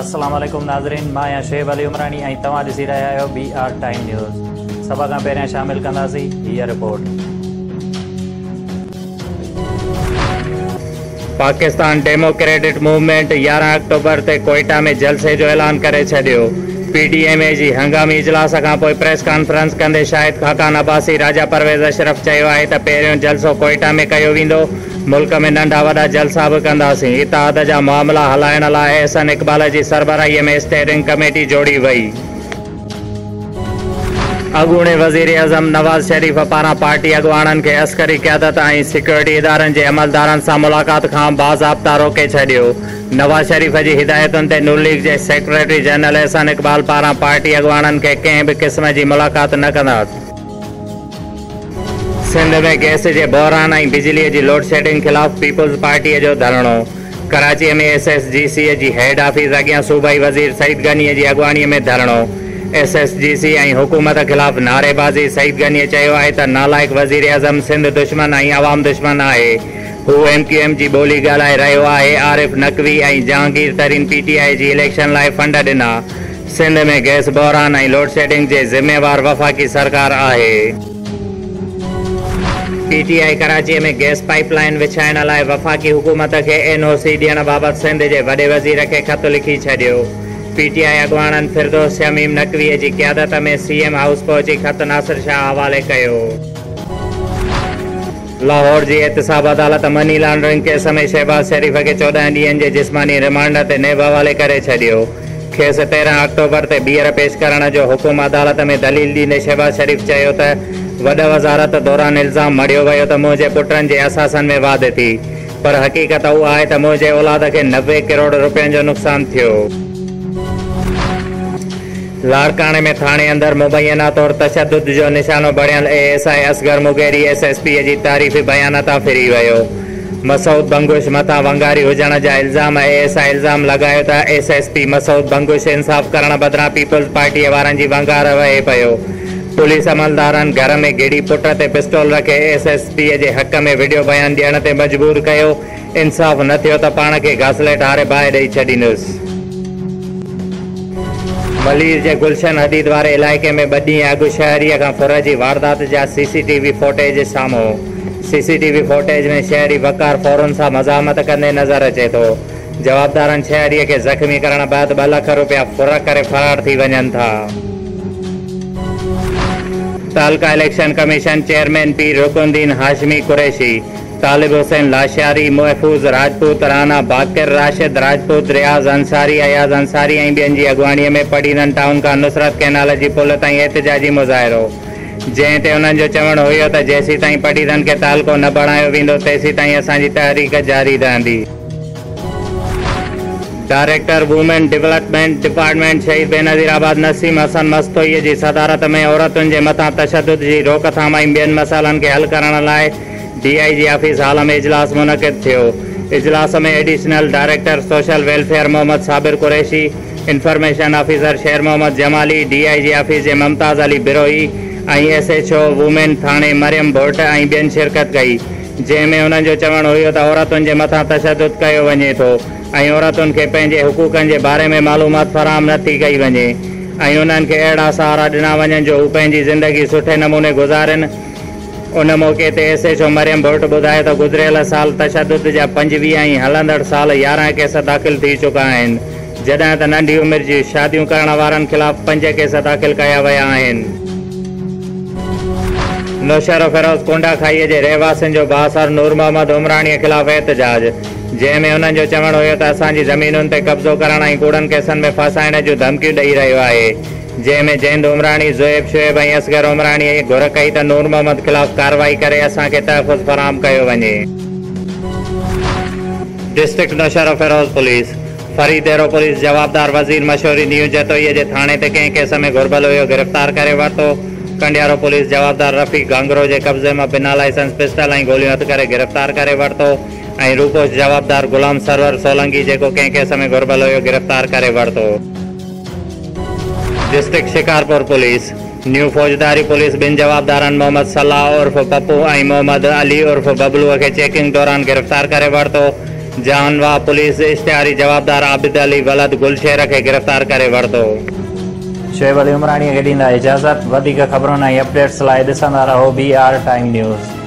السلام عليڪم ناظرين، مان آهيان شعيب علي عمراڻي ۽ توهان ڏسي رهيا آهيو بي آر ٽائيم نيوز. سڀ کان پهريان شامل ڪنداسين هيء report. Pakistan democratic movement 11 October تي ڪوئيٽا ۾ جلسي جو اعلان ڪري ڇڏيو. پي ڊي ايم اي جي هنگامي اجلاس کان پوء پريس ڪانفرنس ڪندي شاهد خاقان عباسي، راجا پرويز اشرف چيو آهي ته پهريون جلسو ڪوئيٽا ۾ ڪيو ويندو، ملڪ ۾ ننڍا وڏا جلسا به ڪنداسين، اتحاد جا معاملا هلائڻ لاء احسن اقبال جي سربراهي ۾ اسٽيئرنگ ڪميٽي جوڙي وئي. اڳوڻي وزيراعظم نواز شريف پاران پارٽي اڳواڻن کي عسڪري قيادت ۽ سيڪيورٽي ادارن جي عملدارن سان ملاقات کان باضابطا روڪي ڇڏيو. نواز شريف جي هدايتن تي نون ليگ جي سيڪريٽري جنرل احسن اقبال پاران پارٽي اڳواڻن کي ڪنهن به قسم جي ملاقات نه ڪنداسين. سنڌ ۾ گئس جي بحران ۽ بجلي جي لوڊشيڊنگ خلاف پيپلز پارٽي جو ڌرڻو، ڪراچي ۾ ايس ايس جي سي جي هيڊ آفيس اڳيان صوبائي وزير سعيد غني جي اڳواڻي ۾ ڌرڻو، ايس ايس جي سي ۽ حڪومت خلاف نعريبازي، سعيد غني چيو آهي ته نالائق وزيراعظم سنڌ دشمن ۽ عوام دشمن آهي، هو ايم ڪيو ايم جي ٻولي ڳالهائي رهيو آهي، عارف نقوي ۽ جهانگير ترين پي ٽي آء جي اليڪشن لاء فنڊ ڏنا، سنڌ ۾ گئس بحران ۽ لوڊشيڊنگ جي ذميوار وفاقي سرڪار آهي. پي ٽي آء ڪراچي ۾ گئس پائيپ لائين وڇائڻ لاء وفاقي حڪومت کي اين او سي ڏيڻ بابت سنڌ جي وڏي وزير کي خط لکي ڇڏيو. پي ٽي آء اڳواڻن فردوس شميم نقوي جي قيادت ۾ سي ايم هائوس پهچي خط ناصر شاهه حوالي ڪيو. لاهور جي احتساب عدالت مني لانڊرنگ ڪيس ۾ شهباز شريف کي 14 ڏينهن جي جسماني رمانڊ تي نيب حوالي ڪري ڇڏيو. کيس 13 آڪٽوبر تي ٻيهر پيش ڪرڻ جو حڪم عدالت ۾ دليل ڏيندي شهباز شريف چيو ته وڏ وزارت دوران الزام مڙهيو ويو ته منهنجي پٽن جي اثاثن ۾ واڌ ٿي پر حقيقت اها آهي ته منهنجي اولاد کي 90 ڪروڙ رپين جو نقصان ٿيو. لاڙڪاڻي ۾ ٿاڻي اندر مبينا طور تشدد جو نشانو بڻيل A S I Asghar Mugheri S S P جي تعريفي بيان تان ڦري ويو. مسعود بنگش مٿان ونگاري هجڻ جا الزام، اي ايس I الزام لڳايو ته S S P Masood Bangash انصاف ڪرڻ بدران پيپلز پارٽيء وارن جي ونگار وهي پيو. پوليس عملدارن گهر ۾ گهڙي پٽ تي پسٽول رکي ايس ايس پي جي حق ۾ وڊيو بيان ڏيڻ تي مجبور ڪيو، انصاف نه ٿيو ته پاڻ کي گاسليٽ هاري باهه ڏئي ڇڏيندس. ملير جي گلشن حديد واري علائقي ۾ ٻه ڏينهن اڳ شهريء کان ڦر جي واردات جا سي سي ٽي وي فوٽيج سامهون، سي سي ٽي وي فوٽيج ۾ شهري وقار ڦورن سان مزاحمت ڪندي نظر اچي ٿو، جوابدارن شهريء کي زخمي ڪرڻ بعد 2 لک رپيا ڦر ڪري فرار ٿي وڃن ٿا. تعلقه election commission chairman Pir Rukn Uddin Hashmi Qureshi, Talib Hussain Lashari, Mahfooz Rajput, Rana Baqir, Rashid Rajput, Riaz Ansari, Ayaz Ansari ۽ ٻين جي اڳواڻي ۾ پڊعيدن ٽائون کان نصرت ڪئنال جي پل تائين احتجاجي مظاهرو، جنهن تي انهن جو چوڻ هيو ته جيسيتائين پڊعيدن کي تعلقو نه بڻايو ويندو تيسيتائين اسان جي تحريڪ جاري رهندي. ڊائريڪٽر وومين ڊولپمينٽ ڊپارٽمينٽ شهيد بينظير آباد نسيم حسن مستوئي جي صدارت ۾ عورتن جي مٿان تشدد جي روڪٿام ۽ ٻين مسئلن کي حل ڪرڻ لاء ڊي I جي آفيس هال ۾ اجلاس منعقد ٿيو. اجلاس ۾ additional director social welfare Muhammad Sabir Qureshi, information officer Sher Muhammad Jamali, D I G office جي Mumtaz Ali Brohi ۽ S H O women ٿاڻي مريم ڀرٽ ۽ ٻين شرڪت ڪئي، جنهن ۾ انهن جو چوڻ هيو ته عورتن جي مٿان تشدد ڪيو وڃي ٿو ۽ عورتن کي پنهنجي حقوقن جي باري ۾ معلومات فراهم نه ٿي ڪئي وڃي ۽ انهن کي اهڙا سهارا ڏنا وڃن جو هو پنهنجي زندگي سٺي نموني گذارين. ان موقعي تي S H O Maryam Bhurt ٻڌايو ته گذريل سال تشدد جا 25 ۽ هلندڙ سال 11 ڪيس داخل ٿي چڪا آهن، جڏهن ته ننڍي عمر جون شاديون ڪرڻ وارن خلاف 5 ڪيس داخل ڪيا ويا آهن. نوشهروفيروز ڪنڊاکائي جي رهواسين جو بااثر نور محمد عمراڻي خلاف احتجاج، جنهن ۾ انهن جو چوڻ هيو ته اسان جي زمينن تي قبضو ڪرڻ ۽ ڪوڙن ڪيسن ۾ ڦاسائڻ جون ڌمڪيون ڏئي رهيو آهي، جنهن ۾ جئيند عمراڻي، زوهيب شعيب ۽ اصغر عمراڻي گهر ڪئي ته نور محمد خلاف ڪارروائي ڪري اسان کي تحفظ فراهم ڪيو وڃي. ڊسٽرڪٽ نوشهروفيروز پوليس، فريد ديرو پوليس جوابدار وزير مشوري نيو جتوئي جي ٿاڻي تي ڪنهن ڪيس ۾ گهربل هيو گرفتار ڪري ورتو، ڪنڊيارو پوليس جوابدار رفيق گهانگهرو جي قبضي مان بنا لائسنس پسٽل ۽ گوليون هٿ ڪري گرفتار ڪري ورتو ۽ روپوش جوابدار غلام سرور سولنگي جيڪو ڪنهن ڪيس ۾ گهربل هيو گرفتار ڪري ورتو. ڊسٽرڪٽ شڪارپور پوليس، نيو فوجداري پوليس ٻن جوابدارن محمد صلاح عرف پپو ۽ محمد علي عرف ببلو کي چيڪنگ دوران گرفتار ڪري ورتو. جهانواهه پوليس اشتهاري جوابدار عابد علي ولد گلشير کي گرفتار ڪري ورتو. شعيب علي عمراڻيء کي ڏيندا اجازت، وڌيڪ خبرن ۽ اپڊيٽس لاء ڏسندا رهو بي آر ٽائيم نيوز.